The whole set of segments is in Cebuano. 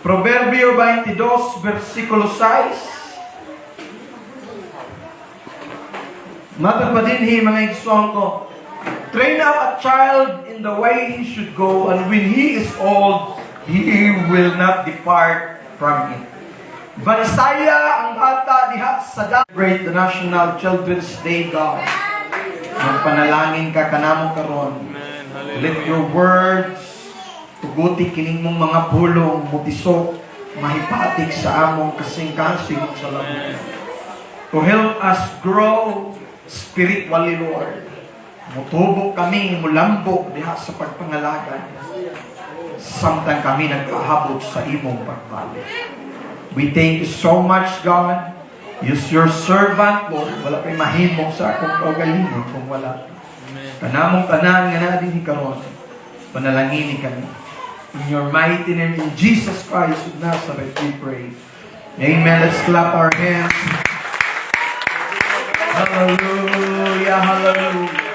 Proverbio 22, versikulo 6. Matod pa dinhi, mga igsoon ko, "Train up a child in the way he should go, and when he is old, he will not depart from it." Bansaya ang bata diha sa celebrate the National Children's Day, God. Magpanalangin ka kanamo karon. Let your words, tuguti kining mong mga pulong, mutisok, mahipatik sa among kasing-kasing sa lamok. To help us grow spiritually, Lord. Mutubo kami, mulambok diha sa pagpangalagad samtang kami nagkahabot sa imong pagbalik. We thank you so much, God. Use your servant, Lord. Wala kay mahimo sa akong kaugalingon kung wala. Kanamong tanan nga naa dinhi karon, panalangini kami. In your mighty name, in Jesus Christ of Nazareth, we pray. Amen. Let's clap our hands. Hallelujah, hallelujah.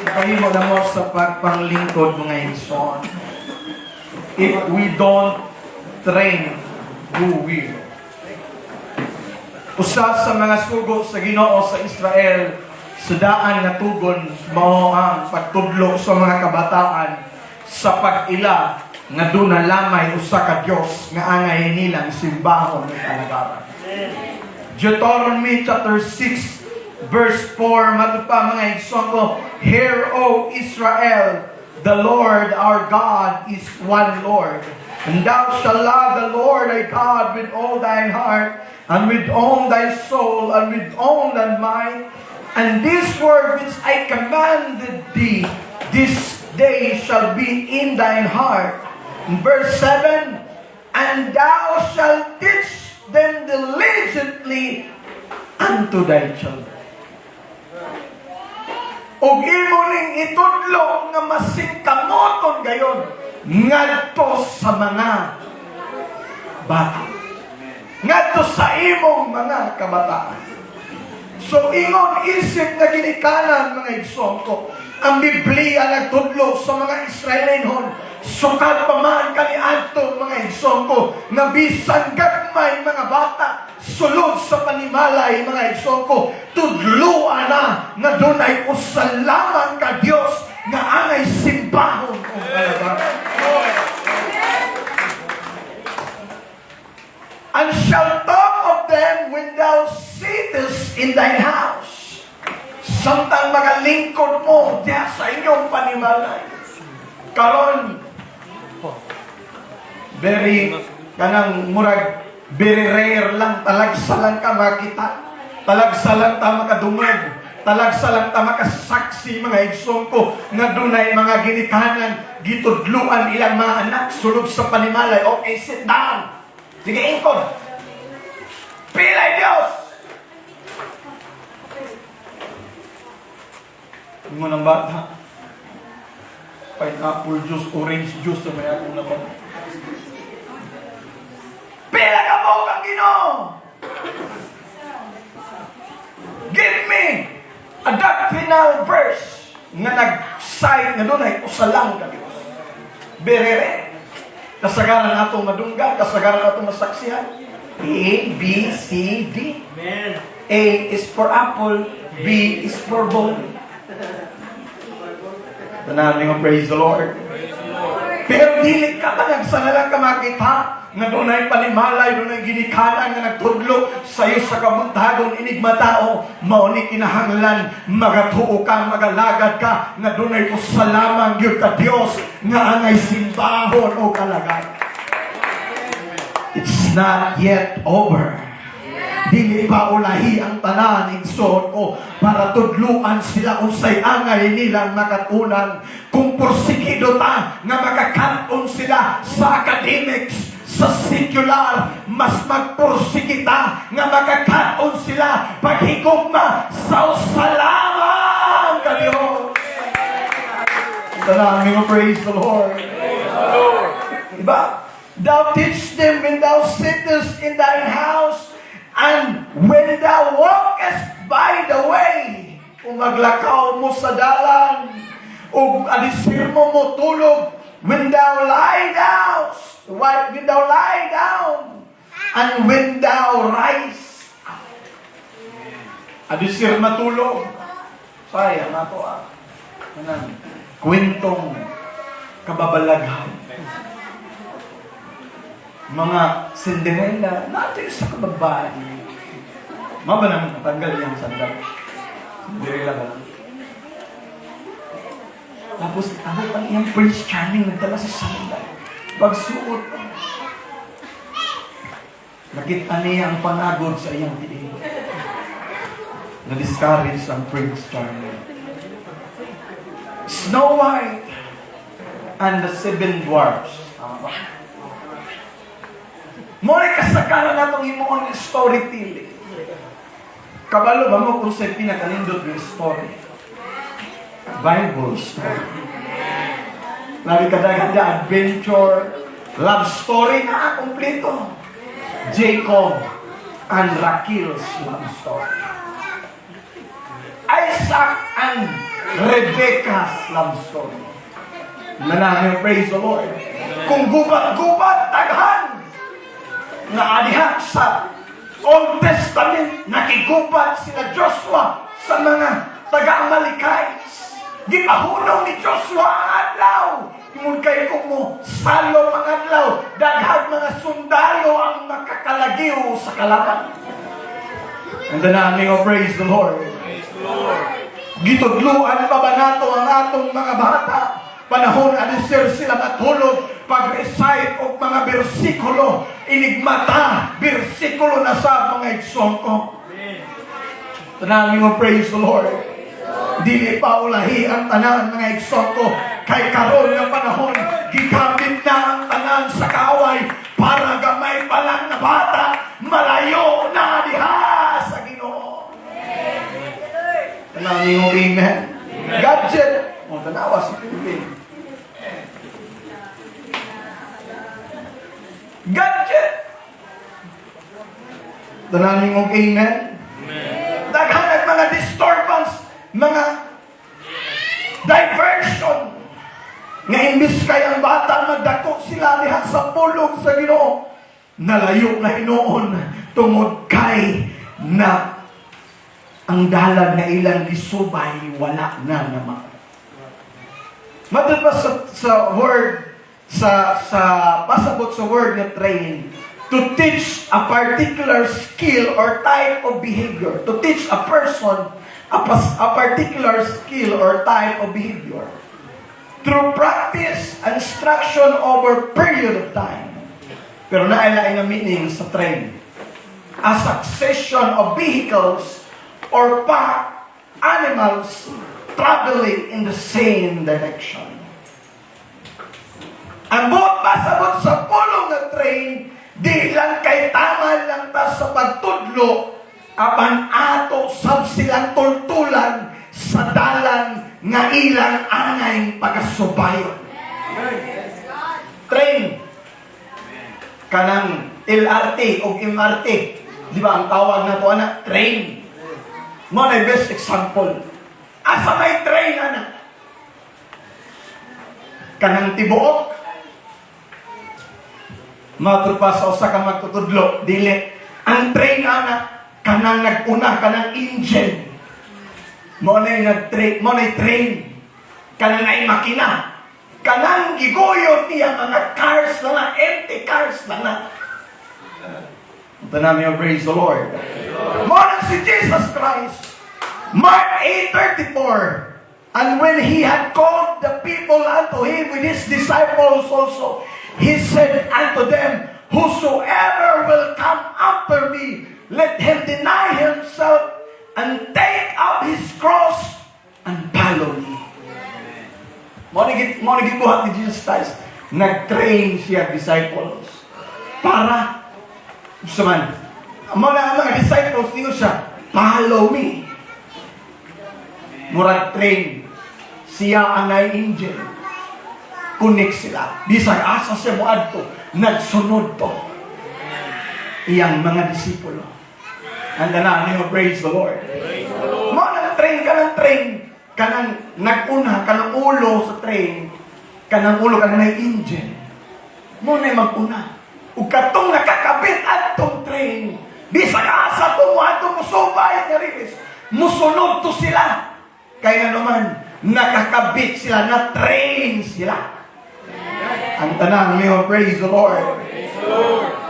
Napahimo na mo sa pagpanglingkod, mga igsoon. If we don't train, who will? Usa sa mga sugo sa Ginoo sa Israel sa daan nga tugon mao ang pagtudlo sa mga kabataan sa pag-ila nga duna lamay usa ka Dios nga angay nilang simbahon ug alagaran. Deuteronomy chapter 6 verse 4, matud pa, mga igsoon ko, "Hear, O Israel, the Lord our God is one Lord. And thou shalt love the Lord thy God with all thine heart, and with all thy soul, and with all thy might. And this word which I commanded thee this day shall be in thine heart." In verse 7, "And thou shalt teach them diligently unto thy children." Ug imo ning itudlo nga masingkamoton gayon ngadto sa mga bata. Ngadto sa imong mga kabataan. So ingon isip na ginikanan, mga igsoon ko, ang Biblia nagtudlo sa mga Israelinhon sukad pa man kaniadto, mga igsoon ko, nga bisan gagmay mga bata sulod sa panimalay, mga igsoon ko, tudluan na nga dunay usa lamang ka Dios nga angay simbahon ug alagaran. "And shall talk of them when thou sittest in thine house." Samtang magalingkod mo diha sa inyong panimalay. Karon, very, kanang murag, very rare lang, talagsa lang ka makita. Talagsa lang ta makadungog. Talagsa lang ta makasaksi, mga igsoon ko, nga dunay mga ginikanan, gitudluan ilang mga anak sulod sa panimalay. "Okay, sit down. Sige, ingkod. Pilay Diyos?" Ingon ang bata, "Pineapple juice, orange juice na may akong laban." "Pila ka mo kang Ginoo? Give me a doctrinal verse nga nag-cite nga dunay usa lang ka Dios." Berere. Kasagaran atong madunggan, kasagaran atong masaksihan. A, B, C, D. Amen. A is for apple, B is for ball. Tanan nga praise the Lord. Pero dili ka talagsa na lang ka makita nga dunay panimalay, dunay ginikanan nga nagtudlo sa iyo sa kabuntagon inigmatao, mao ni kinahanglan magatuo ka, magalagad ka nga dunay usa lamang gyud ka Dios nga angay simbahon o kalagad. It's not yet over. Dili pa ulahi ang tanan, igsoon ko, para tudluan sila unsay angay nilang makatunan. Kung porsigido ta nga makakat-on sila sa academics, sa secular, mas magporsige ta nga makakat-on sila paghigugma sa usa lamang ka Dios. Tanan nga praise the Lord. Diba? "Thou teach them when thou sittest in thine house, and when thou walkest by the way." Kung maglakaw mo sa dalan, o alisir mo mo tulog, "when thou lie down," When thou lie down, and when thou rise up. Adisir matulog. Sayang ato ah. Kanang kwentong kababalaghan. Mga Cinderella, nato yung sa kababae. Maba naman natanggal yung sandal. Cinderella ba? Tapos, abot ang iyang Prince Charming, nagdala sa sandal. Pagsuot, nakita niya ang pangagod sa iyang tiil. Na-discourage ang Prince Charming. Snow White and the Seven Dwarfs. Tama ba? Mo ni kasagaran natong himuon ng storytelling. Kabalo ba mo kung sa pinakanindot ng story? Bible story. Labi kadaghan na adventure, love story na kompleto. Jacob and Rachel's love story. Isaac and Rebecca's love story. Nanami, praise the Lord. Kung gubat-gubat, daghan na adiha sa Old Testament, nakigubat sila Joshua sa mga taga-Amalekites. Gipahunong ni Joshua ang adlaw. Ingon kay kung mo salom ang adlaw, daghang mga sundalo ang makakalagiw sa kalaban. And the name of praise the Lord. Praise the Lord. Gitudluan pa ba nato ang atong mga bata? Panahon anisir sila matulog, pag-recite og mga bersikulo, inigmata, bersikulo na sa mga igsoon ko. Amen. Tanangin mo, praise the Lord. Dili pa ulahi ang tanan, mga igsoon ko. Kay karon nga panahon, gigamit na ang tanan sa kaaway para gamay pa lang na bata, malayo na diha sa Ginoo. Tanangin mo, amen. Gadget. O, tanawa si Philippine. Gadget. Tanangin mo, amen. Amen. Daghan ang mga disturbance, mga diversion. Nga imbis kay ang bata magdako sila diha sa pulong sa Ginoo, nalayo na hinuon tungod kay na ang dalan nga ilang gisubay wala na naman. Matod pa sa word sa pasabot sa word nga "train", to teach a particular skill or type of behavior, to teach a person a particular skill or type of behavior through practice and instruction over period of time. Pero naay nga meaning sa "train": a succession of vehicles or pack animals traveling in the same direction. Ang buot pasabot sa pulong nga "train", di lang kay tama lang ta sa pagtudlo, apan ato sab silang tultulan sa dalan nga ilang angay pagasubayon. Train. Kanang LRT o MRT. Di ba ang tawag na to ana? Train. Mo na best example. Asa may train ana? Kanang tibuok. Matod pa sa usa ka magtutudlo, dili. Ang train ana kanang nag-una, kanang engine. Mo na nag-train, mo na train. Kanang ay makina. Kanang giguyot niya mga cars na na, empty cars na na. Ito namin, praise the Lord. Mo na si Jesus Christ. Mark 8:34. And when he had called the people unto him with his disciples also, he said unto them, "Whosoever will come after me, let him deny himself and take up his cross and follow me." Mo ni gibuhat ni Jesus Christ. Nag-train siya disciples. Para, gusto man, mo na ang mga disciples niyo siya, "Follow me." Murag train. Siya ang nay engine. Connect sila. Bisag asa siya moadto, nagsunod to. Iyang mga disipulo. And the name of praise the Lord. Praise the Lord. Mo nang train ka ng train, kanang nag-una, kanang ulo sa train, kanang ulo, kanang nay engine. Mao na mag-una. Ug katong nakakabit atong train, bisag asa to mo ato, musubay nga rilis, musunod to sila. Kaya naman, nakakabit sila, na-train sila. Ang tanan, may praise the Lord.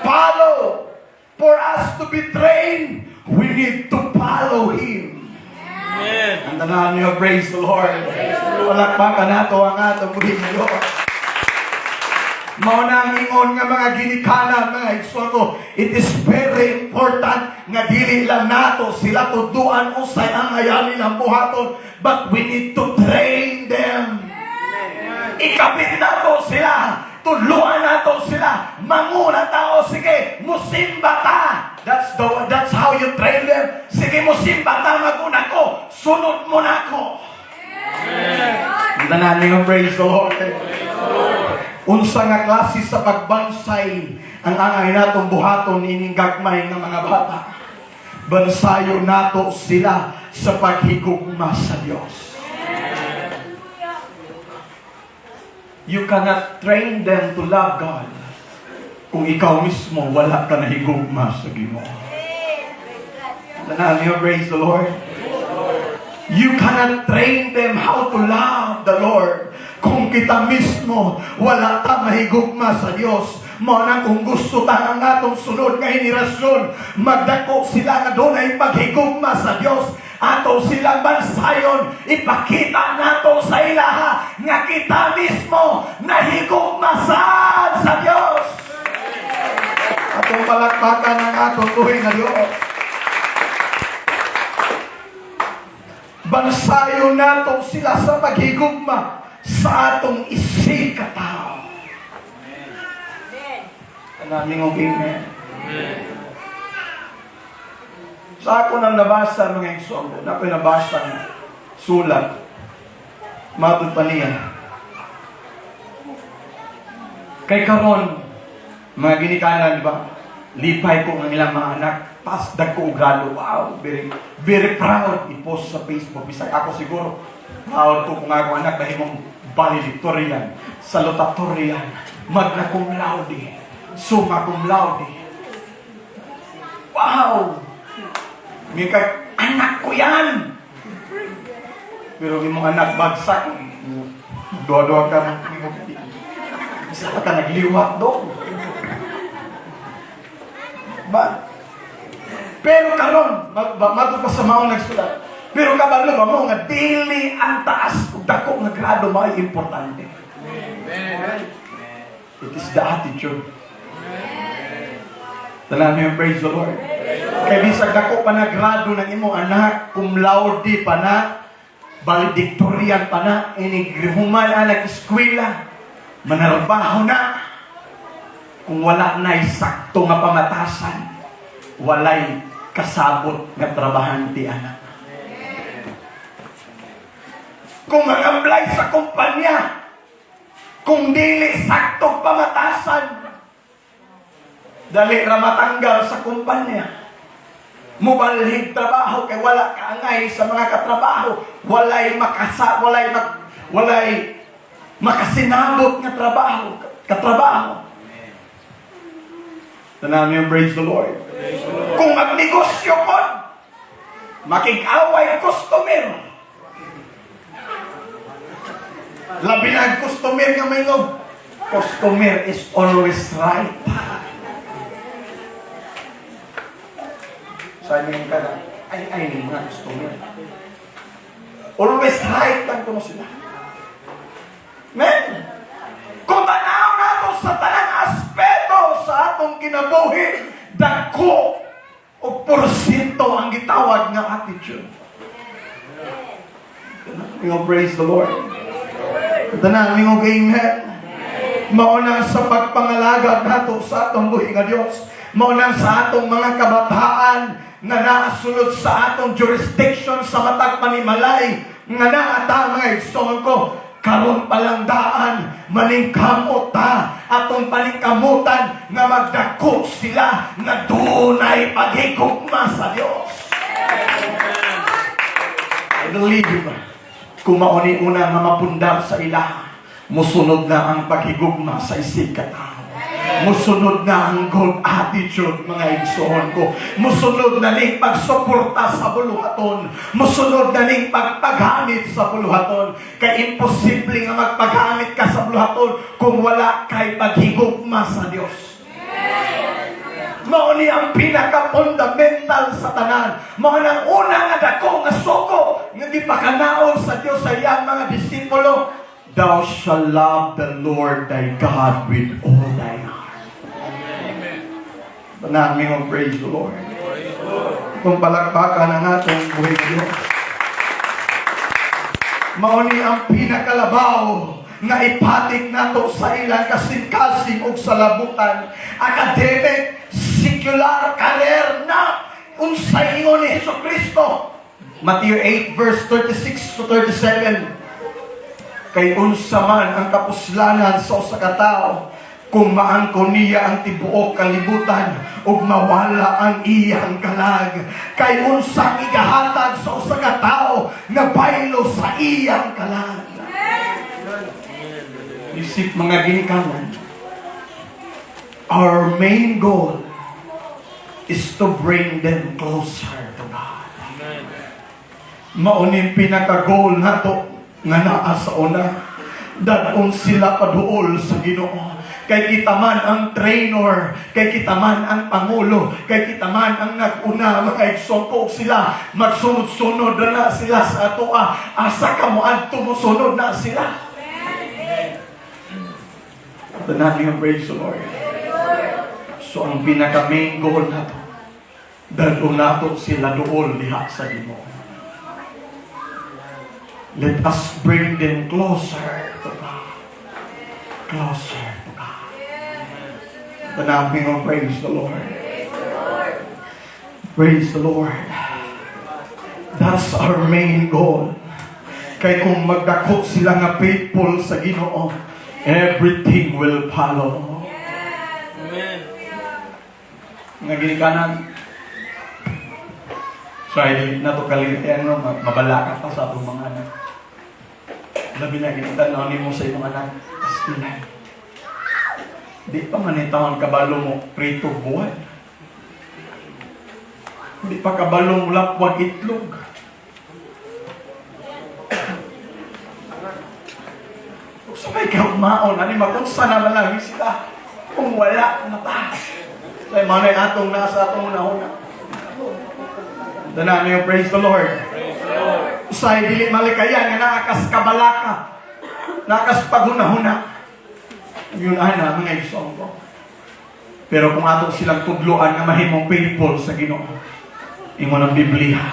Follow. For us to be trained, we need to follow Him. Amen. Ang tanan niyo, praise the Lord. Palakpakan nato ang atong buhi Diyos. Mao na ang ingon nga mga ginikanan, mga igsoon ko, it is very important nga dili lang nato sila tudluan unsay angay nilang buhaton, but we need to train them. Ikabit nato sila. Tudluan nato sila. Manguna tao, sige, musimba ta. That's how you train them. Sige, musimba ta, maguna ko. Sunod mo na ako. Ang tanan niyo, praise the Lord. Unsa nga klase sa pagbansay ang angay natong buhaton ining gagmay nga mga bata? Bansayo nato sila sa paghigugma sa Dios. You cannot train them to love God kung ikaw mismo wala ka nahigugma sa Ginoo. Tanan niyo, praise the Lord. You cannot train them how to love the Lord kung kita mismo wala ta mahigugma sa Dios. Mao na kung gusto ta ang atong sunod nga henerasyon magdako sila nga dunay paghigugma sa Dios, ato silang bansayon, ipakita nato sa ilaha nga kita mismo nahigugma sad sa Dios. Atong palakpakan ang atong buhi nga Dios. Bansayon nato sila sa paghigugma sa atong isig katao. Tanan og amen. Sa ako nang nabasa, mga igsoon ko, na ako'y nabasa ng sulat, matod pa niya. Kay karon, mga ginikanan, di ba? Lipay ko ang ilang mga anak, pas dagko og grado. Wow, very, very proud. I-post sa Facebook. Bisag ako siguro, proud ko kung ako anak dahil mong valedictorian, salutatorian, magna cum laude, summa cum laude. Wow! May kag, anak ko yan! Pero imong anak bagsak, duha-duha ka, isa pa ka nagliwat doon. Ba? Pero karon, mato pa sa maong nagsulat. Pero kabalo ba mo nga dili ang taas ug dako nga grado mao'y importante? It is the attitude. Tanan niyo, praise the Lord. Kay bisag dako pa na grado ng imong anak, cum laude pa na, valedictorian pa na, inig human ang nag-eskwela, manarbaho na, kung wala na'y sakto nga pamatasan, walay kasabot nga trabahante anak. Kung ang apply sa kumpanya, kung dili sakto pamatasan, dali ra matanggal sa kumpanya. Mubalhig trabaho kay wala kaangay sa mga katrabaho, walay makasinabot nga trabaho, katrabaho. Tanan niyo, praise the Lord. Kung magnegosyo kon, makig-away customer. Labi na ang customer nga may love. Customer is always right. Sabi nga ka na, ay, ay, ni mga customer. Always right lang kuno sila. Men, kung tanaw nato sa tanang aspeto sa atong kinabuhi, dako o porsyento ang gitawag nga attitude. You praise the Lord. Tanan mingo amen. Mao na sa pagpangalaga nato sa atong buhi nga Dios. Mao na sa atong mga kabataan nga naasulod sa atong jurisdiction sa matag panimalay nga naa ta, mga igsoon ko, karon pa lang daan maningkamot ta atong paningkamutan nga magdako sila nga dunay paghigugma sa Dios. I believe kung mauni una nga mapundar sa ila, musunod na ang paghigugma sa isig katao. Musunod na ang good attitude, mga igsoon ko. Musunod na ning pagsuporta sa buluhaton. Musunod na ning pagpaghamit sa buluhaton. Kay imposible nga magpaghamit ka sa buluhaton kung wala kay paghigugma sa Dios. Mao ni ang pinaka-fundamental sa tanan. Mao nang una nga dako nga sugo nga gipakanaon sa Dios sa iyang mga disipulo. "Thou shalt love the Lord thy God with all thy heart." Tanan mo, praise the Lord. Kung palakpakan ang atong buhi Diyos. Mao ni ang pinakalabaw nga ipatik nato sa ilang kasing-kasing ug sa labutan. Academic, secular, career na unsay ingon ni Hesus Kristo. Matthew 8 verse 36 to 37. "Kay unsa man ang kapuslanan sa usa ka tawo kung maangkon niya ang tibuok kalibutan ug mawala ang iyang kalag? Kay unsang igahatag sa usa ka tawo nga baylo sa iyang kalag?" Isip mga ginikanan, our main goal is to bring them closer to God. Amen. Mao ni pinaka-goal nato nga naa sa una. Dad-on sila paduol sa Ginoo. Kay kita man ang trainer, kay kita man ang pangulo, kay kita man ang nag-una, mga igsoon ko, sila magsunod-sunod na na sila sa atoa. Asa ka mo adto, mosunod na sila. Tanan niyo, praise the Lord. So ang pinaka main goal nato, dad-on nato sila duol diha sa Ginoo. Let us bring them closer to God. Closer to God. Tanan mo, praise the Lord. Praise the Lord. That's our main goal. Kay kung magdako sila nga faithful sa Ginoo, everything will follow. Amen. Nga ginikanan. So, ay na to kalitian, no, mabala ka pa sa atong mga anak. Labi na gintan-aw nimo sa imong anak, pastilan. Di pa man taon kabalo mo prito buwan. Di pa kabalo mo lapwag itlog. Kung sa may kaugmaon, ani makunsa naman lang sila kung wala na ta. Sa manay atong nasa atong una-una. Tanan niyo, praise the Lord. Praise the Lord. Usay dili malikayan nga naakas kabalaka. Naakas paghuna-huna. Yun ana, mga igsoon ko. Pero kung ato silang tudloan nga mahimong faithful sa Ginoo, ingon ang Biblia,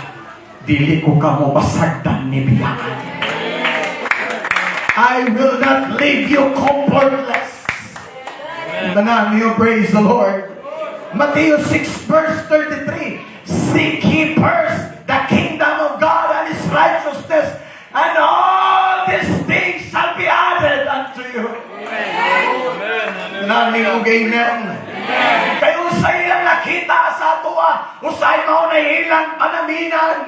"Dili ko kamo pasagdan ni biyaan." I will not leave you comfortless. Tanan niyo, praise the Lord. Matthew 6 verse 33. "Seek ye first the kingdom of God and His righteousness, and all these things shall be added unto you." Amen. Tanan niyo, amen. Kay unsay ilang nakita sa atoa, usay mao na ilang panaminan.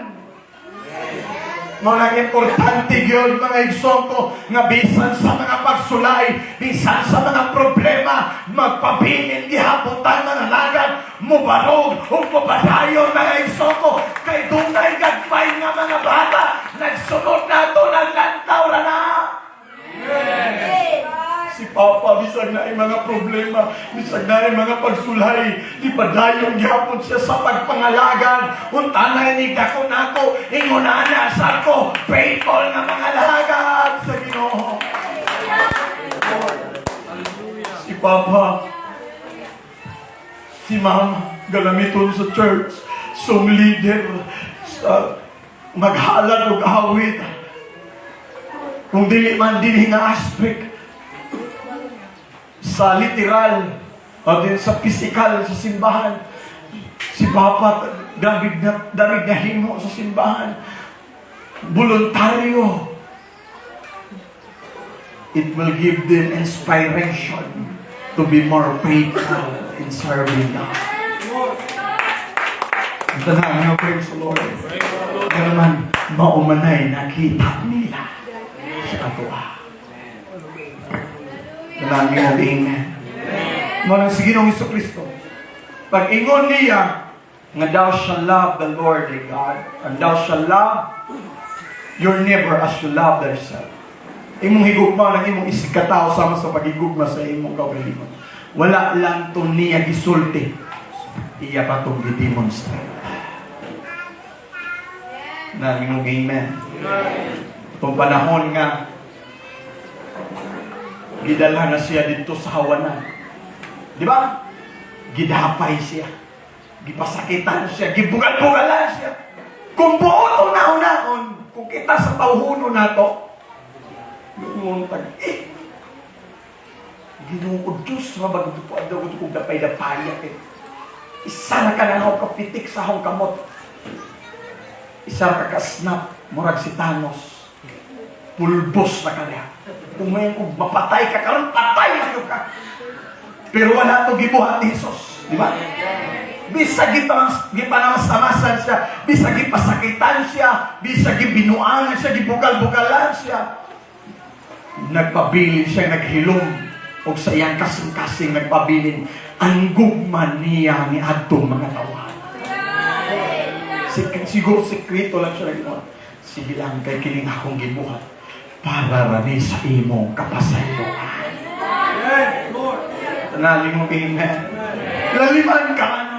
Mao nang importante gyud, mga igsoon ko, nga bisan sa mga pagsulay, bisan sa mga problema, magpabilin gihapon tang mga lagad, mubarog ug mupadayon, mga igsoon ko, kay dunay gagmay nga mga bata nagsunod nato, naglantaw ra na. Si Papa, bisag na ay mga problema, bisag na ay mga pagsulay, di padayon gihapon siya sa pagpangalagad. Unta na ni dako nako, ingon na sa ko, faithful nga mga lagad sa Ginoo. Si Papa, si Mama, galamiton sa church, song leader, sa maghalad og awit. Kung dili man dinhi nga aspect, sa literal o din sa physical sa simbahan. Si Papa, damig na himo sa simbahan. Voluntaryo. It will give them inspiration to be more faithful in serving God. Tanan nga, praise the Lord. Kaya naman, mao manay nakita nila sa atoa. Tanan nga, amen. Mao nang si Ginoong Kristo, pag ingon niya nga "Thou shalt love the Lord thy God, and thou shalt love your neighbor as you love thyself." Imong higugma ng imong isigkatao sama sa paghigugma sa imong kaugalingon. Wala lang to niya gisulti. Iya pa itong gidemonstrate. Na imong amen. Itong panahon nga gidala na siya dito sa hawanan. Di ba? Gidapay siya. Gipasakitan siya. Gibugal-bugalan siya. Kung buot una-unaon, kung kita sa tawhono nato, ingon tag, eh, Ginoo ko Diyos, mabagod po, adaw ko dapay-dapaya eh. Isa na ka na ako kapitik sa akong kamot. Isa ka ka-snap, murag si Thanos. Pulbos na ka niya. Kung may kung mapatay ka karon, patay na ka. Pero wala to gibuhat ni Jesus. Di ba? Bisag gipanamastamasan siya, bisag gipasakitan siya, bisag gibinuangan siya, gibugal-bugalan siya. Nagpabilin siya, naghilom, og sa iyang kasing-kasing nagpabilin ang gugma niya ni adtong mga tawahan. Siguro sekreto lang siya nag. Sige lang, kay kining akong gibuhat para rani sa imong kapasayloan. Amen. Lord. Tanan mo, amen. Laliman ka na.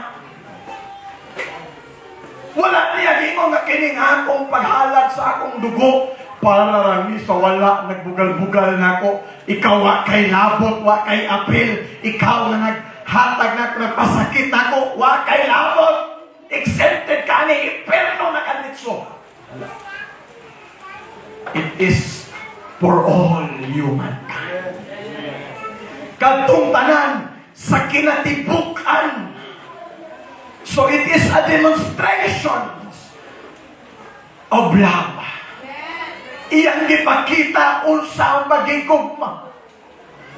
Wala niya gingon nga kining akong paghalad sa akong dugo para rani sa wala nagbugal-bugal nako. Ikaw wa kay labot, wa kay apil. Ikaw nga naghatag nako, nagpasakit nako, wa kay labot. Exempted ka ni imperno na kanitso. It is for all humankind. Kadtong tanan sa kinatibuk-an. So it is a demonstration of love. Iyang gipakita unsa ang pagigugma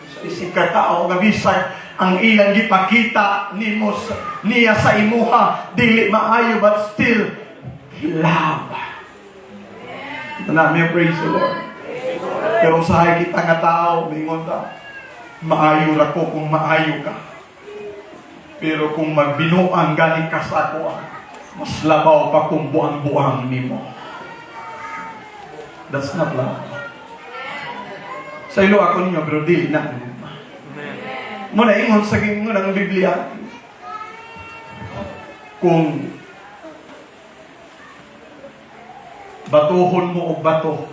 sa isig katao nga bisag ang iyang gipakita nimo sa, niya sa imuha dili maayo, but still he love. Ito na, may praise the Lord. Pero usahay kita nga tao, mingon ta, "Maayo ra ko kung maayo ka. Pero kung magbinuang gani ka sa ako, ah, mas labaw pa kung buang-buang nimo." That's not love. Sa ilo ako ninyo, pero dili na. Mao na ingon sa ingon ang Biblia. Kung batuhon mo og bato,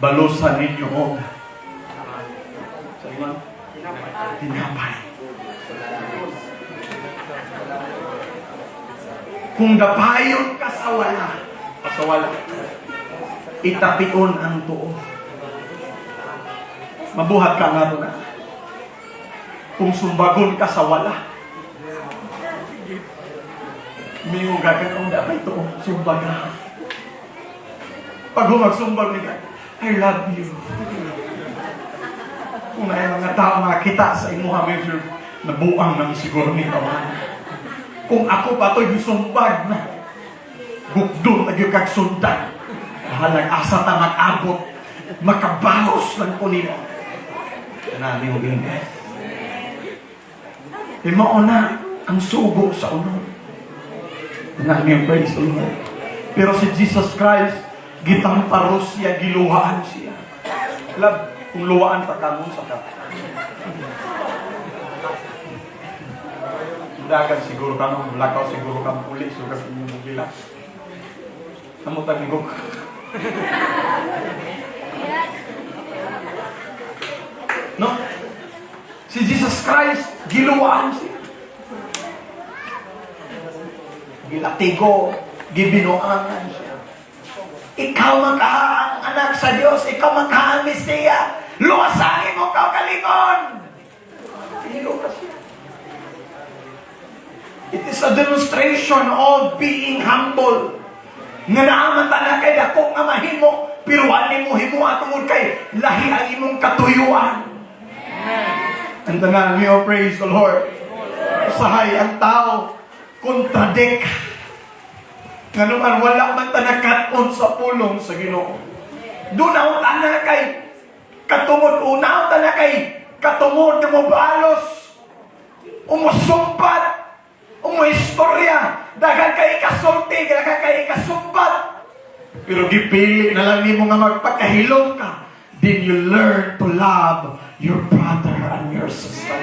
balusan ninyo og sa ingon tinapay. Kung dapayon ka sa wala, itapion ang tuo. Mabuhat ka nga na. Kung sumbagon ka sa wala, mingon ka kung dapat ito, sumbaga. Pag humagsumbag ni ka, "I love you." Kung na mga tao makita sa imuha, medyo nabuang nang siguro ni kawan. Kung ako pa to'y sumbag na, gukdon na gyud kag sundan. Bahalag asa ta mag-abot, makabalos lang ko nimo. Nami mo gini. Mao na ang sugo sa unod. Nami, praise the Lord. Pero si Jesus Christ, gitamparos siya, giluhaan siya. Love, kung luwaan pa ka mo sa ka. Dagan siguro ka nung lakaw siguro kang pulis o kasi mo gila. Amo tabi ko. No? Si Jesus Christ, giluwaan siya. Gilatigo, gibinuangan siya. Ikaw makaang anak sa Diyos, ikaw makaang Mesiya. Luwasangin mo kaugalingon. Giluwa siya. It is a demonstration of being humble. Nga naaman ta na kay dako nga mahimo, pero wala mo himo tungod kay lahi ang imong katuyuan. And tanan niyo, praise the Lord. Usahay ang tao, contradict. Nganuman wala man ta nakat-on sa pulong sa Ginoo. Doon na kay katungod una ta na kay Katungod nga mobalos, umusumpat, umuistorya, daghan kay ikasulti, daghan kay ikasumpat. Pero gipili na lang nimo nga magpakahilom ka. Then you learn to love your brother and your sister.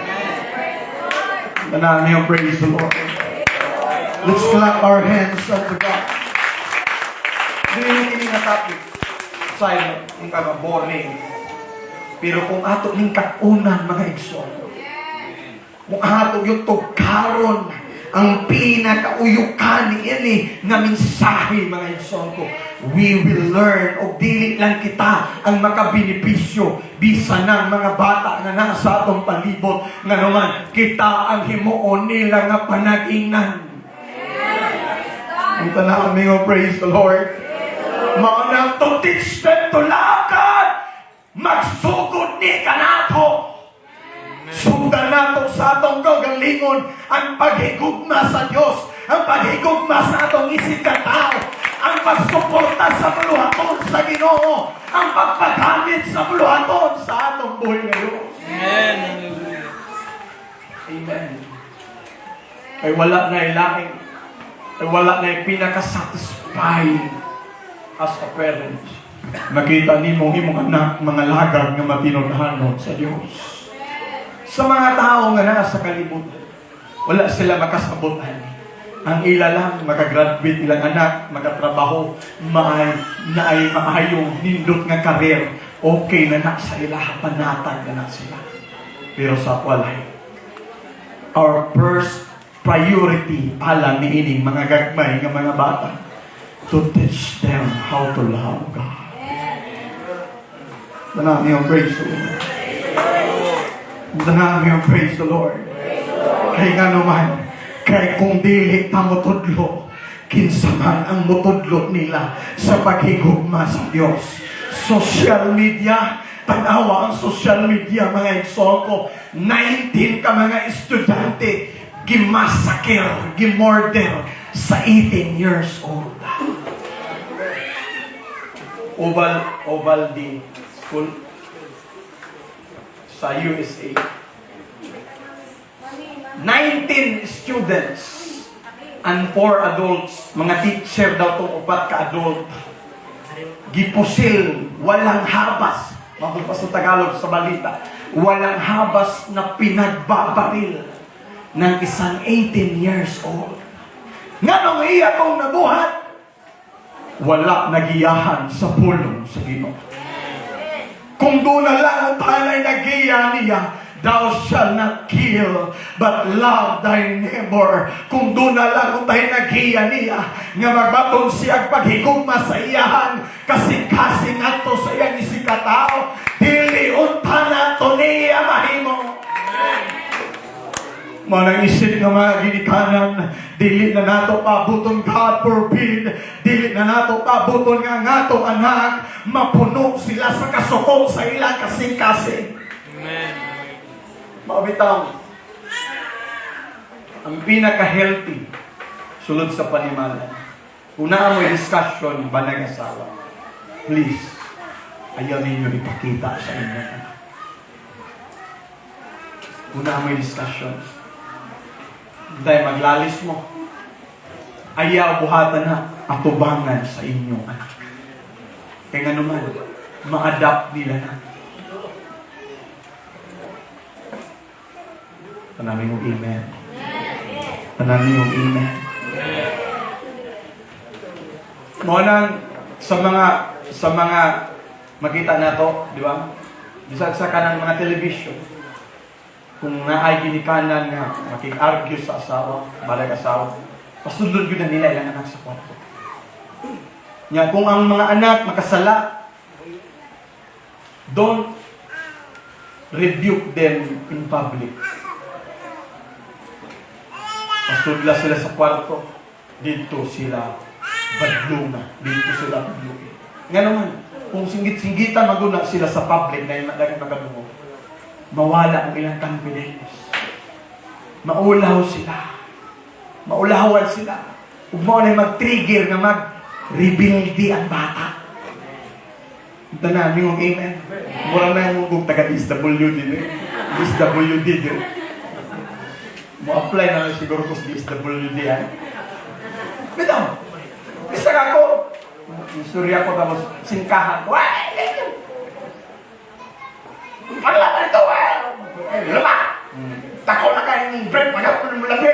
Tanan niyo, praise the Lord. Let's clap our hands unto God. Dili kini nga topic. Silent, kung ka boring. Pero kung ato ning katunan, mga igsoon, kung ato yung tugkaron ang pinakauyukan ni ini nga mensahe, mga igsoon ko, we will learn og dili lang kita ang makabenepisyo, bisan ng mga bata nga nasa atong palibot, nga naman kita ang himuon nila nga panag-ingnan. Ang tanan mo, praise the Lord. Mao na to teach them to love God. Magsugod ni kanato. Sundan nato sa atong kaugalingon ang paghigugma sa Dios, ang paghigugma sa atong isig katao, ang pagsuporta sa buluhaton sa Ginoo, ang pagpagamit sa buluhaton sa atong buhi ngayon. Amen. Hallelujah. Amen. Kay wala na ilaing, kay wala na pinaka-satisfying as a parent. Makita nimo imong anak mga lagag nga matinud-anon sa Dios. Sa mga tao nga naa sa kalibutan, wala sila makasabot ani. Ang ila lang, makagraduate ilang anak, makatrabaho, maay, naay maayong nindot nga career, okay na na sa ila, panatag na na sila. Pero sa walay, our first priority alang ni ining mga gagmay nga mga bata, to teach them how to love God. Tanan niyo, praise the Lord. Tanan niyo, praise the Lord. Kay nga naman, kay kung dili ta motudlo, kinsa man ang motudlo nila sa paghigugma sa Dios? Social media, tanawa ang social media, mga igsoon ko, 19 ka mga estudyante, gimasakir, gimurder sa 18 years old. Uvalde School sa USA. 19 students and 4 adults, mga teacher daw tong upat ka adult. Gipusil, walang habas. Mabuti sa Tagalog sa balita. Walang habas na pinagbabaril ng isang 18 years old. Nganong iya kong nabuhat? Wala nagiyahan sa pulong sa Ginoo. Kung doon na lang ang tanay nagiya niya, "Thou shalt not kill, but love thy neighbor." Kung doon na lang ang tayo nagiya niya, nga magbaton siya paghigugma sa iyahan, kasing-kasing ato sa iyang isigkatao, dili unta na to niya mahimo. Manang isip nga mga ginikanan, dili na nato pabuton, God forbid, dili na nato pabuton nga ang atong anak, mapuno sila sa kasuko sa ilang kasing-kasing. Amen. Mabitaw, ang pinaka-healthy sulod sa panimalay, kung naa mo'y discussion ba nag-asawa, please, ayaw ninyo ipakita sa inyong anak. Kung naa mo'y discussion, dahil maglalis mo, ayaw buhatan na atubangan sa inyong anak. Kaya nga naman, ma-adapt nila na. Tanan yung amen. Tanan yung amen. Mo nang sa mga makita nato, di ba? Bisag sa kanang mga television. Kung naay ginikanan nga makig-argue sa asawa, balay asawa, pasudlon gyud na nila ilang anak sa kwarto. Nya kung ang mga anak makasala, don't rebuke them in public. Pasudla sila sa kwarto, dito sila badlunga, dito sila badlungin. Nga naman, kung singgit-singgitan maguna sila sa public na yung daghang makadungog, mawala ang ilang confidence. Maulaw sila. Maulawan sila. Ug mao na mag-trigger nga mag-rebelde ang bata. Tanan yung amen. Mura na yung taga DSWD din eh. DSWD din. Mo-apply na lang siguro ko sa DSWD, ah. Bitaw! Bisag ako, istorya ko tapos singkahan ko. Ay! Paglaban ito, eh! Luma! Tako na kayong break, pagkapon mo labi.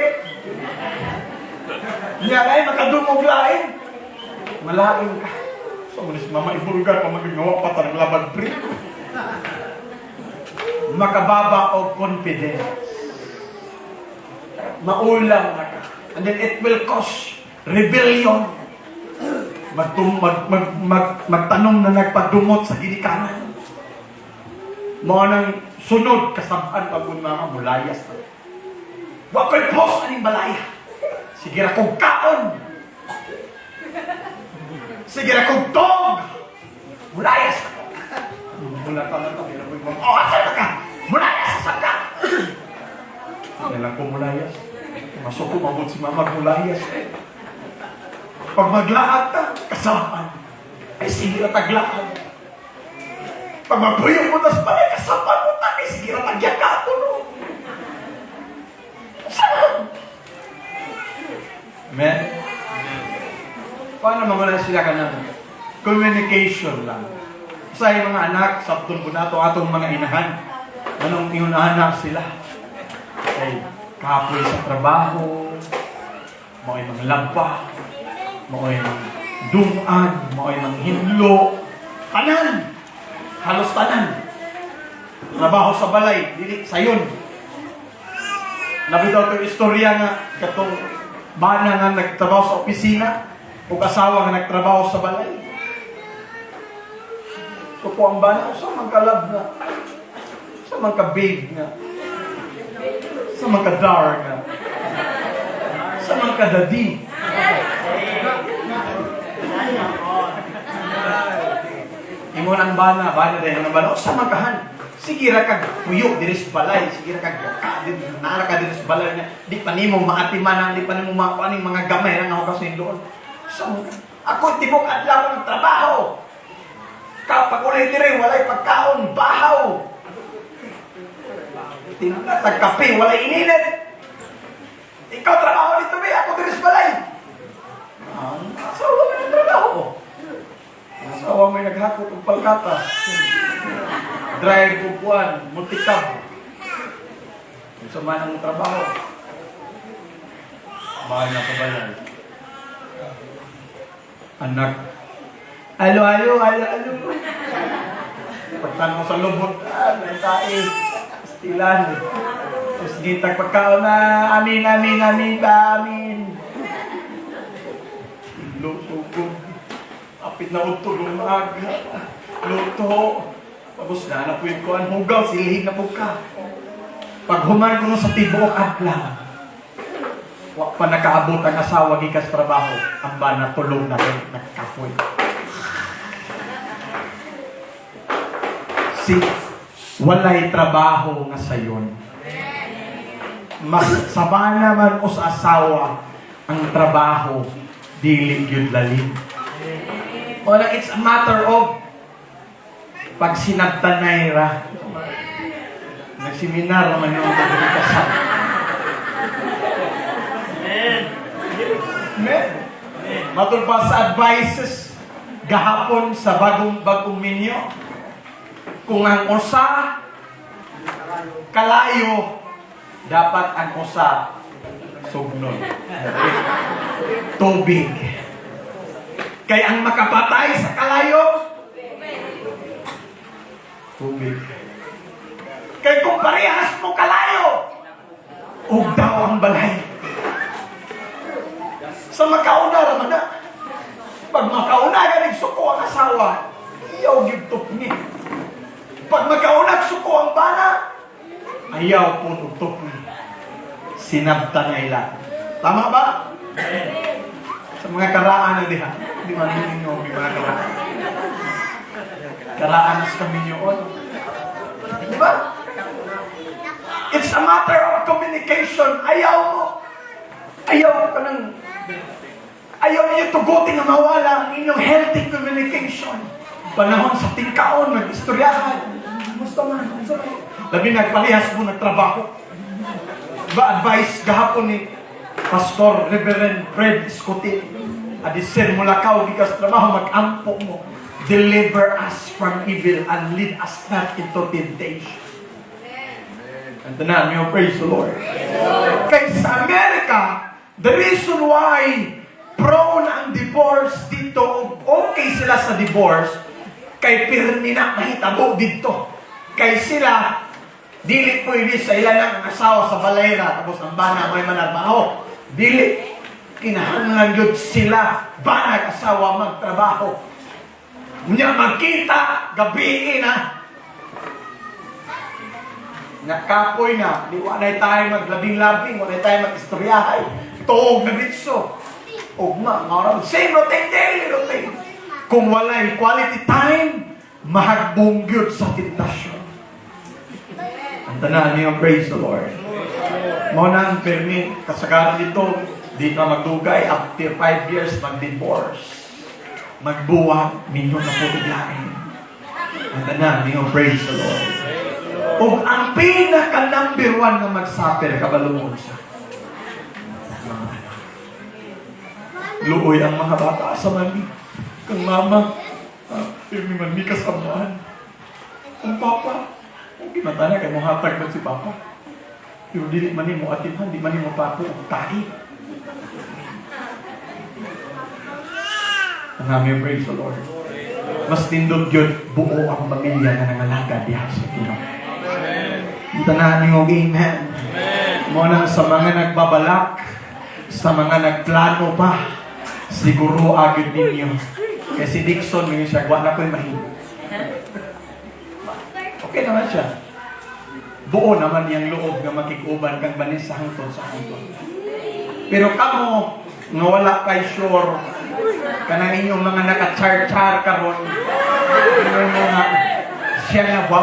Niya ay makadungog lain. Malain ka. So, manis mama ibulgar pa magagawa pa tanang laban break. Makababa og confidence. Maulang na ka. And then it will cause rebellion. Magtum, mag, mag, mag, magtanom na nagpadumot sa ginikanan. Mao nang sunod kasab-an pag mama mulayas na. Wa ko'y post aning balaya. Sige ra kong kaon. Sige ra kong tog. Mulayas ako. Mula ka lang kami na. Oh, asa na ka? Mulayas sa ka. Kailan ko mulayas? Masok ko mabot si mama mulayas. Pag maglaag ta, kasab-an. Ay sige ra taglaag. Pag magpuyong mo tas balay, kasab-an mo ta. Ay sige ra tagyaka ako no. Saan? Amen? Paano mawala sila ka ng communication lang? Sa mga anak, sabton ko na ito atong mga inahan. Anong iunahan sila? Ay, kapoy sa trabaho, mao'y mga laba, mao'y mga dungan, mao'y mga hinlo, tanan! Halos tanan. Trabaho sa balay, dili sayon. Nabitaw ko istorya nga katong bana nga nagtrabaho sa opisina ug asawa nga nagtrabaho sa balay. So po ang bana, usa man ka love nga? Usa man ka babe nga? Usa man ka dar nga? Usa man ka daddy? Ingon ang bana, bana dahil ang bana, usa man kahan. Sige ra kag puyo diri sa balay, sige ra kag ka diri nara ka diri sa balay niya. Di pa nimo maatimanan, di pa nimo makuha ning mga gamay ra nga hugas doon. So, ako tibok adlaw ng trabaho. Kapag uli diri walay pagkaon, bahaw. Timpla tag kape, walay ininit. Ikaw trabaho dito be, ako diri sa balay. Ang asawa mo ng trabaho. Asawa mo naghakot og palkata. Drive og kuan, multicab. Unsa man ang trabaho. Mahal na kabalay. Anak. Alo, alo, alo, alo. Pagtanong sa lubot, ah, may tae. Pastilan. Tapos gitag pagkaon na, amin, amin, amin, ba, amin. Luto ko. Apit na utog ng maaga. Luto. Tapos na, na po yung kuan, hugaw, silihig na po ka. Pag human ko sa tibuok adlaw, wa pa nakaabot ang asawa gikas trabaho, ang bana tulog na rin, nagkapoy. Si walay trabaho nga sayon. Mas sa bana man o sa asawa, ang trabaho dili gyud lalim. Wala, it's a matter of pag sinagtanay ra. Nagseminar naman yung pagkakasal. Amen. Matod pa sa advices gahapon sa bagong minyo. Kung ang usa kalayo, dapat ang usa sugnon. Tubig. Kay ang makapatay sa kalayo, tubig. Kay kung parehas mo kalayo, ug daw ang balay. Sa makauna ra man na. Pag makauna ganing suko ang asawa, iyaw gyud tupni. Pag makauna suko ang bana, ayaw po og tupni. Sinabtan lang. Tama ba? Sa mga karaan na diha, di man ninyo may mga karaan. Karaan sa kami yun. Di ba? It's a matter of communication. Ayaw mo. Ayaw ka ng ayaw ninyo tugutin na mawala ang inyong healthy communication. Panahon sa tingkaon, mag-istoryahan. Musta man? Musta man? Labi nagpalihas mo nagtrabaho. Ba advice gahapon ni Pastor Reverend Fred Escotin. Adisir mo lakaw gikas trabaho, mag-ampo mo. "Deliver us from evil and lead us not into temptation." And tanan niyo, praise the Lord. Kay sa Amerika, the reason why prone ang divorce dito, okay sila sa divorce, kay pirmi na mahitabo dito. Kay sila, dili pwede sa ilan ang asawa sa balay ra, tapos ang bana may manarbaho. Dili. Kinahanglan yun sila, bana asawa magtrabaho. Unya magkita, gabi na. Nakapoy na, di wa na tayo maglabing-labing, wa na tayo mag-istoryahay. Tuog na bitso. Ugma, mao same routine, daily routine. Kung walay quality time, mahagbong gyud sa tentasyon. Ang tanan niyo, praise the Lord. Mao na ang permi, kasagaran dito, di na magdugay, after 5 years, mag-divorce. Magbuwag, minyo na po biglain. Ang tanan niyo, praise the Lord. Ug ang pinaka number one nga mag-suffer, kabalo mo sa mga anak. Luoy ang mga bata sa mami. Kang mama, pirmi man mi kasamaan. Ang papa, okay man na kay mohatag man si papa. Pero dili man nimo atiman, di man nimo papo og tahi. Ang aming, praise the Lord. Mas nindot yun, buo ang pamilya na nangalaga diha sa Ginoo. Tanan niyo, amen. Mo nang sa mga nagbabalak, sa mga nagplano pa, siguro agad ninyo. Kasi Dixon, may siya, wa na ko'y mahimo. Okay naman siya. Buo naman niyang loob nga makig-uban kang banis sa hangtod sa hangtod. Pero kamo, nga wala kay sure, kanang inyong mga naka-char-char karon, inyong mga siya na ba?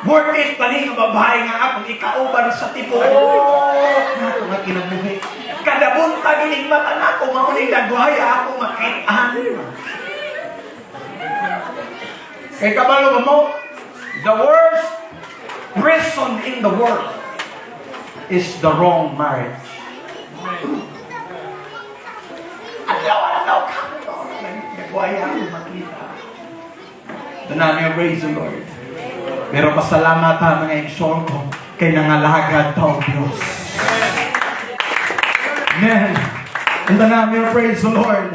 Worth it pa ni nga babae nga akong ikauban sa tibuok nato nga kinabuhi. Kada buntag inig mata nako, mao ni dagwaya ako makit-an. Kay kabalo ba mo, the worst prison in the world is the wrong marriage. Adlaw-adlaw ka. Nagwaya ako makita. Tanan niyo, praise the Lord. Pero pasalamat ha, mga igsoon ko, kay nangalagad ta og Diyos. Amen. And tanan niyo, praise the Lord.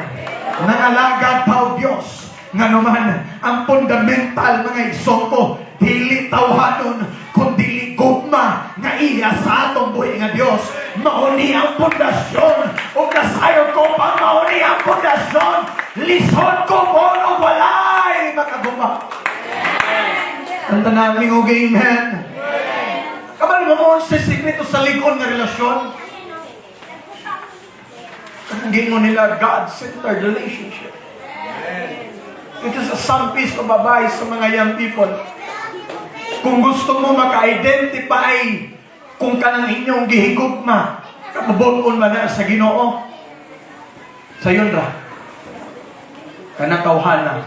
Nangalagad ta og Diyos. Nga naman, ang fundamental, mga igsoon ko, dili tawhanon, kundi gugma nga iya sa atong buhi nga Dios. Mao ni ang pundasyon. O kasayo ko pa, mao ni ang pundasyon. Lisod ko mo no walay makaguma. Ang tanan og amen. Kabalo mo sa sikreto sa lig-on nga relasyon? Ang gingon nila, God-centered relationship. It is a some piece of advice sa mga young people. Kung gusto mo maka-identify kung kanang inyong gihigugma, kabubut-on man na sa Ginoo, sayon ra. Kanang tawhana,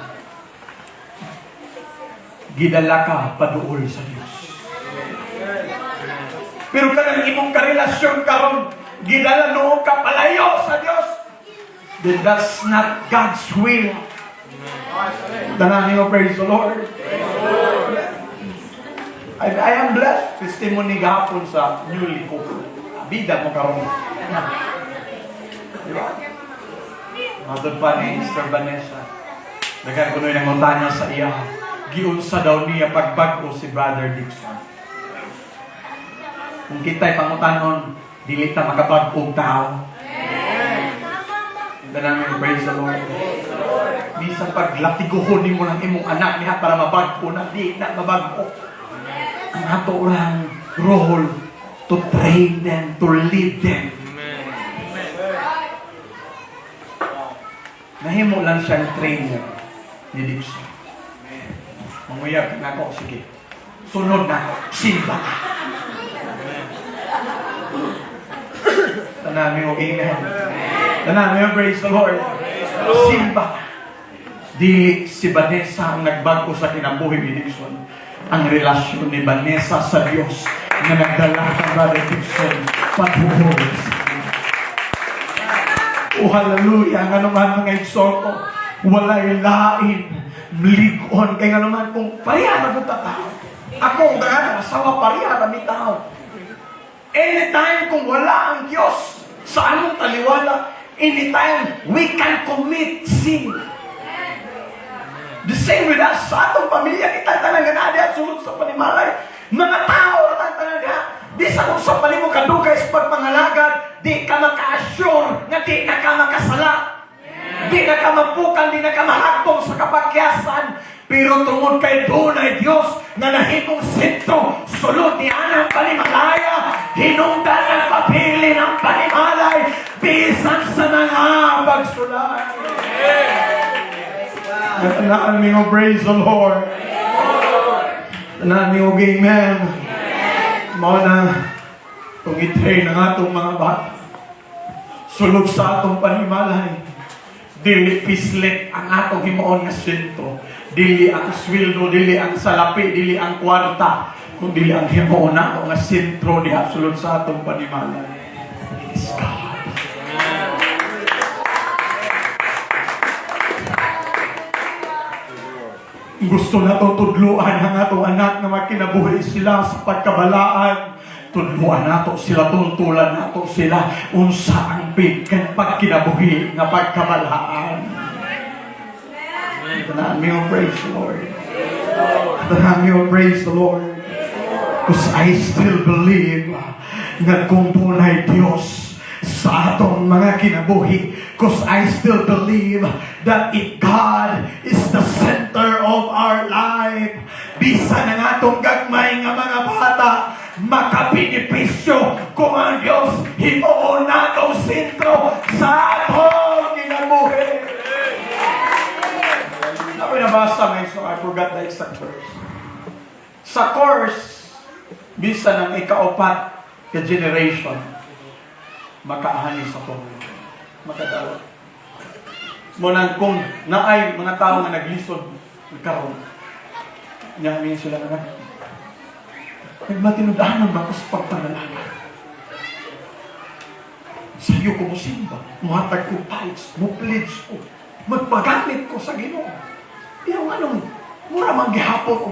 gidala ka paduol sa Dios. Pero kanang imong karelasyon karon, gidala noon ka palayo sa Dios, then that's not God's will. Tanan niyo, praise the Lord. I am blessed. Testimony gahapon sa newly couple. Bida mo karon. Diba? Matod pa ni Sister Vanessa. Daghan kuno'y nangutana sa iya. Giunsa daw niya pagbag-o si Brother Dixon. Kung kita'y pangutanon, dili ta makabag-ong tao. Tanan niyo, praise the Lord. Bisan paglatiguhon nimo ng imong anak niya para mabag-o na, di na mabag-o. Ang ato lang role to train them, to lead them. Nahimo lang siyang trainer ni Dixon. Manguyab ka na ako, sige. Sunod na, simba ka. Tanan mo, amen. Tanan mo, praise the Lord. Simba ka. Dili si Vanessa ang nagbago sa kinabuhi ni Dixon. Ang relasyon ni Vanessa sa Diyos na nagdala kang Brother Gibson patuloy sa kanya. Oh, hallelujah. Nga naman, mga igsoon ko, walay lain lig-on. Kay nga naman kung pareha na ta tao. Ako, ang atong asawa, pareha na mi tao. Anytime kung wala ang Diyos sa among taliwala, anytime we can commit sin. The same with us, sa atong pamilya, kita tanan nga naa diha sulod sa panimalay. Mga tao na tanan diha. Di sa kung sa palimo kadugay sa pagpangalagad, di ka maka-assure nga di na ka makasala. Di na ka mapukan, di na ka mahagtong sa kapakyasan. Pero tungod kay dunay Dios nga nahimong sentro, sulod ni anang panimalaya, hinungdan ang pabilin ang panimalay, bisan sa mga pagsulay. Tanan mi, praise the Lord. Tanan mi, amen. Mao na, kung i-train ang atong mga bata, sulod sa atong panimalay, dili pislit ang atong himuon nga sentro. Dili ang sweldo, dili ang salapi, dili ang kwarta, kung dili ang himuon nato nga sentro diha sulod sa atong panimalay. It is God. Gusto nato tudluan ang atong anak na makinabuhi sila sa pagkabalaan. Tudluan nato sila, tuntulan nato sila unsa ang pagkinabuhi nga pagkabalaan. Tanan mi, praise the Lord. Tanan mi, praise the Lord. Because I still believe nga kung dunay Diyos sa atong mga kinabuhi. Because I still believe that if God is the center of our life, bisan ang atong gagmay nga mga bata, makabenepisyo kung ang Diyos himuon natong sentro sa atong kinabuhi. Ako nabasa ngayon, so I forgot the exact verse. Sa course, bisan ang ikaupat ka generation, makaahani sa tungod. Makadawat. Mao nang kung naay mga tao nga naglisod karon, nya sila nga nagmatinud-anon ba ko sa pagpangalagad? Sayo ko mosimba, muhatag ko tithes, mo pledge ko, magpagamit ko sa Ginoo. Pero anong, mura man gihapon ko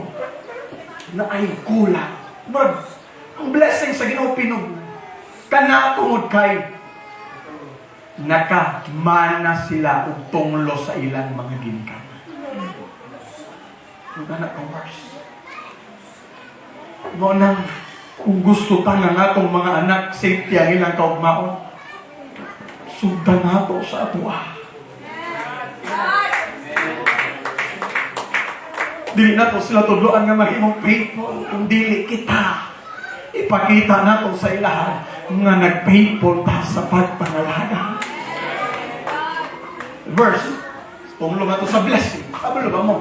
naay kulang. Murag, ang blessing sa Ginoo pinog. Kana tungod kay nakamana sila og tunglo sa ilang mga ginikanan. Ug anak ka worse. Mao nang kung gusto ta nga atong mga anak safety ang ilang kaugmaon, sugdan nato sa atoa. Dili nato sila tudloan nga mahimong faithful kung dili kita ipakita nato sa ilahan nga nag-faithful ta sa pagpangalaga. Verse, tunglo ba to sa blessing? Kabalo ba mo?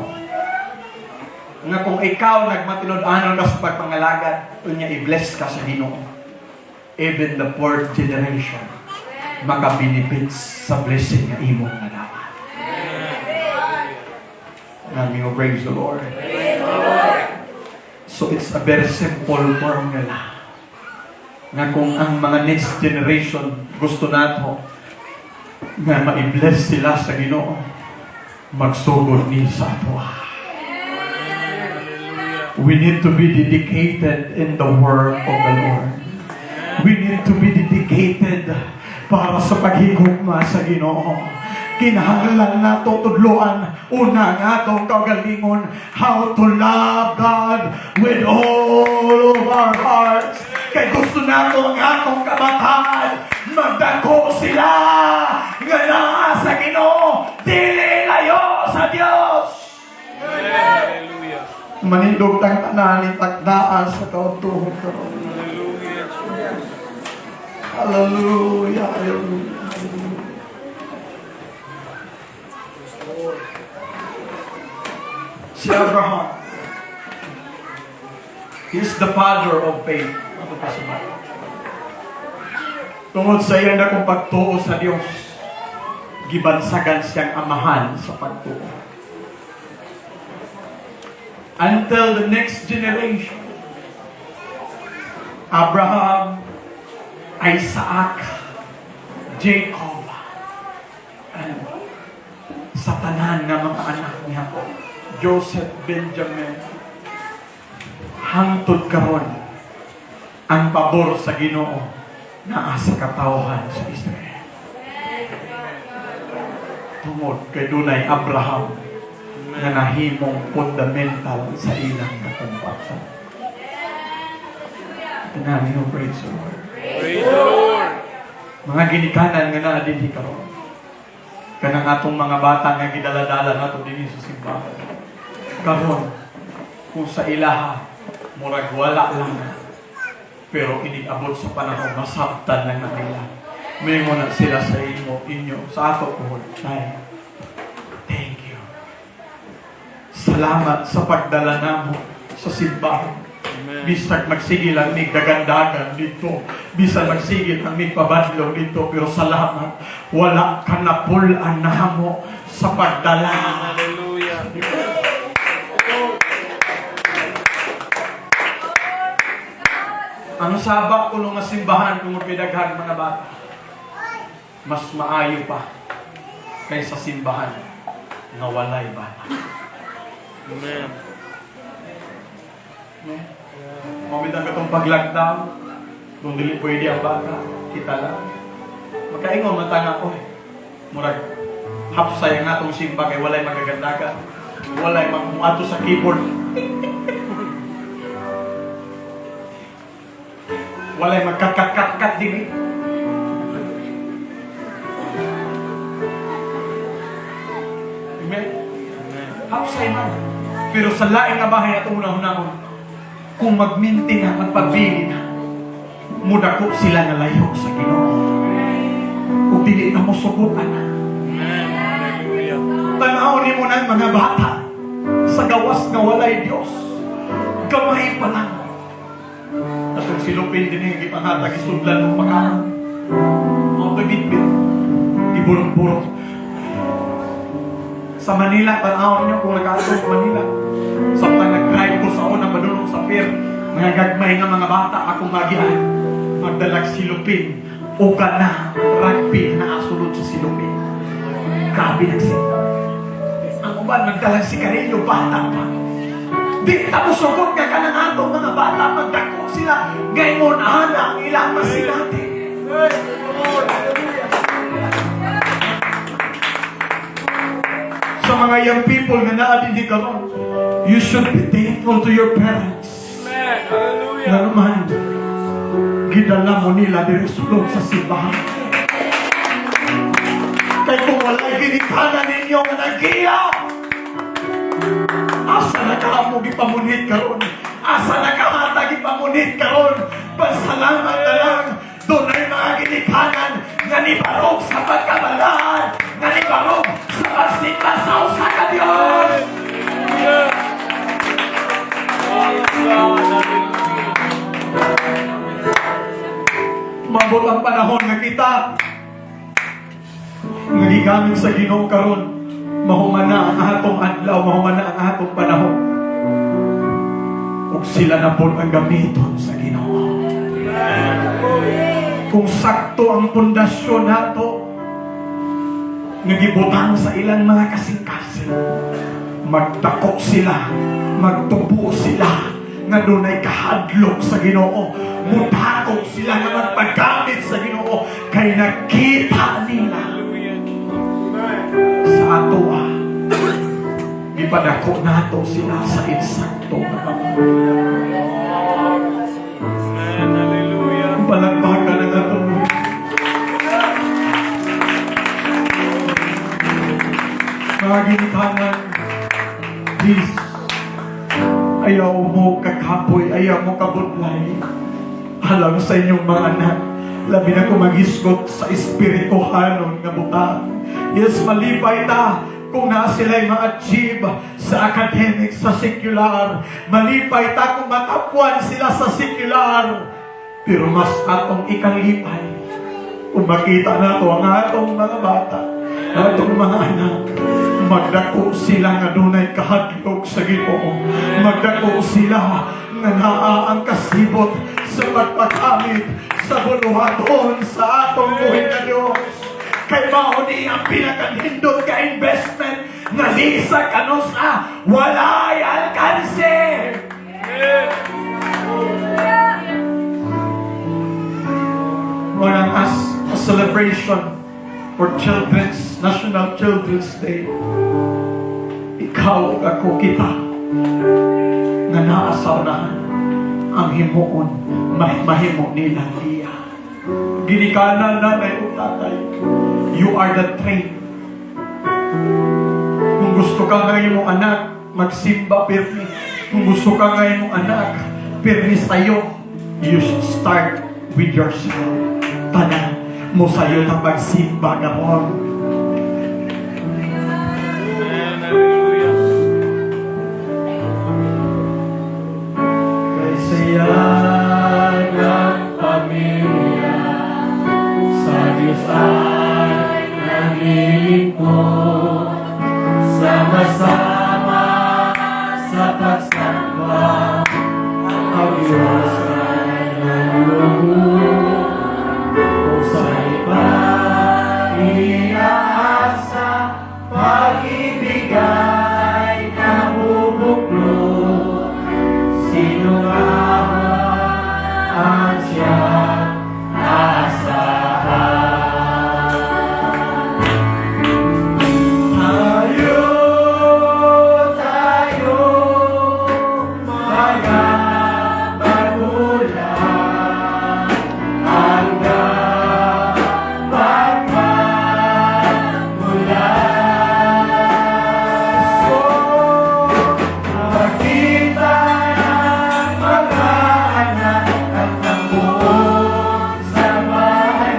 Nga kung ikaw nagmatinud-anon ka sa pagpangalagad, unya i-bless ka sa Ginoo. Even the fourth generation makabenefits sa blessing nga imong nadawat. Nami, praise the Lord. So it's a very simple formula. Nga kung ang mga next generation gusto nato nga ma-bless sila sa Ginoo, magsugod ni sa atoa. We need to be dedicated in the work of the Lord. We need to be dedicated para sa paghigugma sa Ginoo. Kinahanglan nato tudloan una ang atong kaugalingon how to love God with all of our hearts. Kay gusto nato ang atong kabataan magdako sila nga naa sa Ginoo, dili layo sa Dios. Hallelujah. Manindog tang tanan takdaan sa kautuhon karon. Hallelujah. Hallelujah, hallelujah, hallelujah. Si Abraham, he is the father of faith. Ano pa sa Bible? Tungod sa iyang dakong pagtuo sa Dios, gibansagan siyang amahan sa pagtuo. Until the next generation. Abraham, Isaac, Jacob, and sa tanan nga mga anak niya, Joseph, Benjamin, hangtod karon ang pabor sa Ginoo naa sa katawhan sa Israel. Tungod kay dunay Abraham nga nahimong fundamental sa ilang katumpasan. Tanan niyo, praise the Lord. Praise the Lord. Mga ginikanan nga naa dinhi karon. Kanang atong mga bata nga gidala-dala nato dinhi sa simbahan. Karon, kung sa ilaha murag wala lang, pero inig-abot sa panahon, masabtan lang na nila. Mingon na sila sa imo, inyo, sa ato pohon. Tay, thank you. Salamat sa pagdala namo sa simbahan. Amen. Bisag magsige lang mig dagandagan dito. Bisan magsige lang mig pabadlong dito. Pero salamat, wala ka napul-an namo sa pagdala. Hallelujah. Ang saba ko nga simbahan tungod kay daghan mga bata, mas maayo pa kaysa simbahan nga walay bata. Amen. No? Mao bitaw katong pag-lockdown, kung dili pwede ang bata, kita lang. Makaingon man ta nga, "Oy, murag hapsay ang atong simba kay walay magagandagan. Walay magmuadto sa keyboard. Walay magkat-kat-kat din eh." Amen? Amen. Hapsay man. Pero sa laing nga bahay atong unahunahon, kung magminti na, magpabili na, mudako sila nga layo sa Ginoo. Ug dili na mo sugutan na. Amen. Hallelujah. Tanaw nimo na ang mga bata sa gawas nga walay Dios. Gamay pa lang. Atong silupin din yung gipangatag, isudlan mo pagkaon. Mga bitbit, giburong-burong. Sa Manila, tanaw niyo kung nag-ato sa Manila. Samtang nag-drive ko sa una, madulong sa pier, mga gagmay nga mga bata akong magian, magdalag silupin, uga na, rugby na asulod sa silupin. Grabe nagsi. Ang uban, magdalag sigarilyo, bata pa. Di ta mosugot nga kanang atong mga bata, magdako sila, ngayon ana ang ilang masinati. Sa mga young people nga naa dinhi karon, you should be thankful to your parents. Amen. Hallelujah. Nga naman, gidala mo nila diri sulod sa simbahan. Kay kung walay ginikanan ninyo nga nagiya, asa na ka mo gipamunhit karon? Asa na ka mata gipamunhit karon? Pasalamat na lang, dunay mga ginikanan nga nibarog sa pagkabalaan, nga nibarog sa pagsimba sa usa ka Dios. Hallelujah. Praise God. Hallelujah. Mabot ang panahon nga kita nga gigamit sa Ginoo karon, mahuman na ang atong adlaw, mahuman na ang atong panahon. Ug sila na pod ang gamiton sa Ginoo. Kung sakto ang pundasyon nato nga gibutang sa ilang mga kasing-kasing, magdako sila, magtubo sila nga dunay kahadlok sa Ginoo. Mudako sila nga magpagamit sa Ginoo kay nakita nila Hallelujah. sa atoa. Gipadako nato sila sa insakto nga kamot. Amen. Hallelujah. Palakpakan ang atong mga ginikanan. Please, ayaw mo kakapoy, ayaw mo kabudlay. Alang sa inyong mga anak, labi na kung maghisgot sa espirituhanon nga butang. Yes, malipay ta kung naa sila'y ma-achieve sa academics, sa secular. Malipay ta kung matapwan sila sa secular. Pero mas atong ikalipay kung makita nato ang atong mga bata, atong mga anak, Magdako sila nga dunay kahadlok sa Ginoo. Magdako sila nga naa ang kasibot sa pagpakamit sa buluhaton sa atong buhi nga Diyos. Kay mao ni ang pinakanindot ka investment nga lisa kanusa walay alkanse. Amen. Walang as a celebration for Children's National Children's Day. Ikaw ug ako, kita nga naa sa unahan ang himuon mahimo nila iya. Ginikanan, nanay ug tatay, you are the train. Kung gusto ka nga imong anak magsimba pirmi, kung gusto ka nga imong anak pirmi sayo, you should start with yourself. Tanan, mo sayo ta pagsimba karon. Amen. Hallelujah. Kay saya ng pamilya, sa Diyos ay naglilingkod, sama-sama sa pagsamba, ang Diyos ay nalulugod. Kung sa iba inaasa, pag-ibig ay nabubuklod. Sino nga ba ang siyang aasahan? Tayo, tayo, mga magulang, ang dapat magmulan. So, makita ng mga anak at ng buong sambahayan.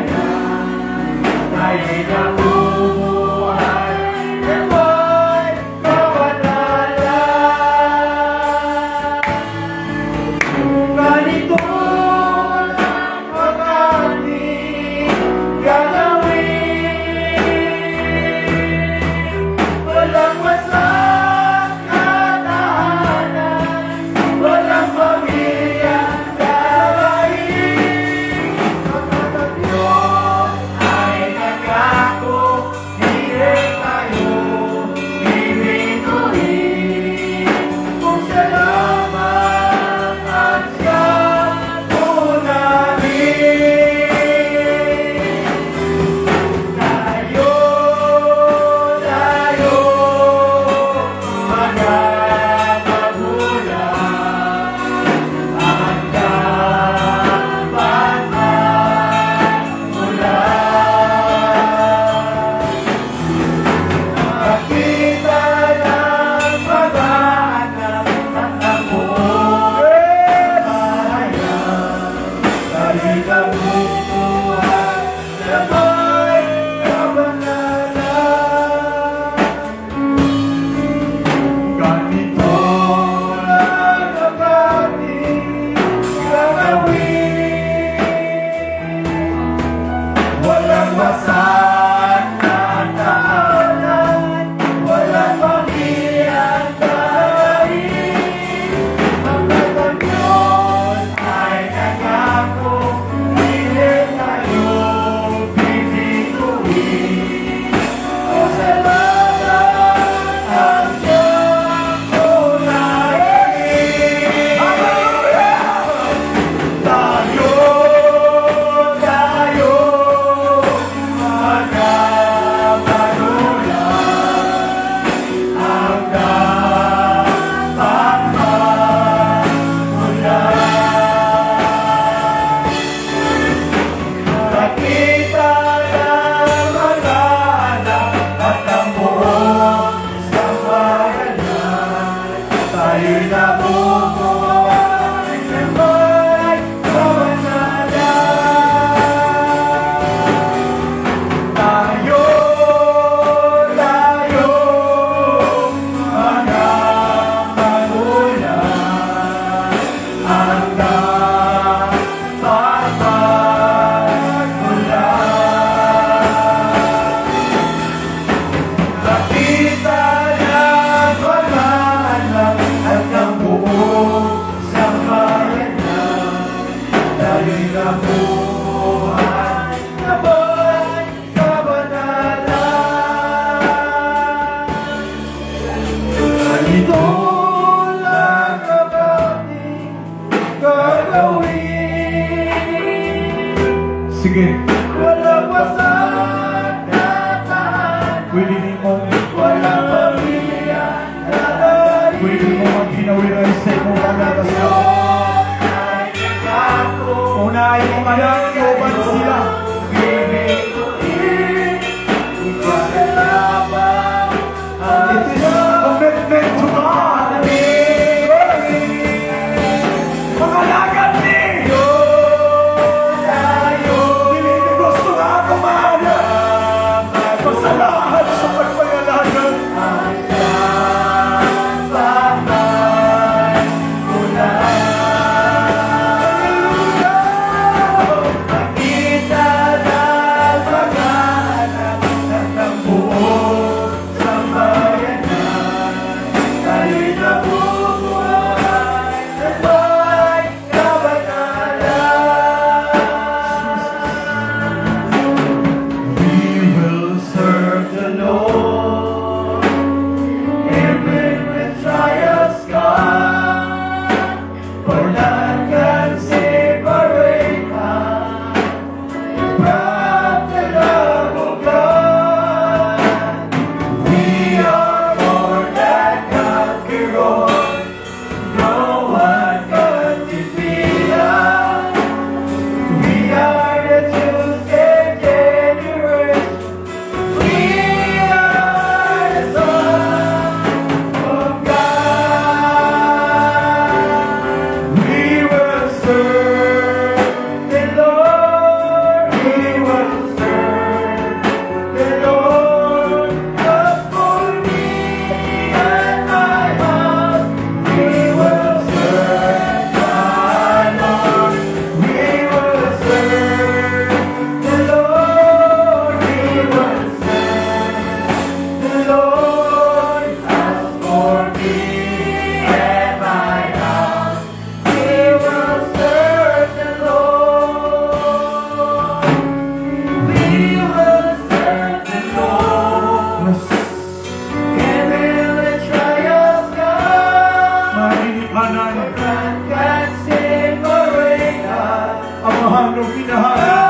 Nabuhay na may kabanalan. Ganito lang ang ating gagawin. Sige, Walang wasak na tahanan, pwede nimo, walang pamilya na pwede mo maghinawiray sa imong mga asawa. ay nangako. Una imong anak, uban sila. Bibiguin, ipaglaban ang It is commitment to God. Mga alagad ni! Tayo. Dili ni gusto nga ako maanak. Masalahan sa pagpangalagan. Bahay mo na. Hallelujah! Makita ng mga anak at ang buong sambayanan. Tayo'y nabubuhay na may kabanalan. We will serve the Lord even when trials come, for none can separate us from the love of God. We are more than conquerors. No one can defeat us. We are the chosen generation. We are the sons of God. We will serve the Lord. We will serve the Lord. As for me and my house, we will serve the Lord. We will serve the Lord. We will serve the Lord. As for me and my house, we will serve the Lord. We will serve the Lord. Even when trials come, Maginikanan, none can separate us amahan o inahan.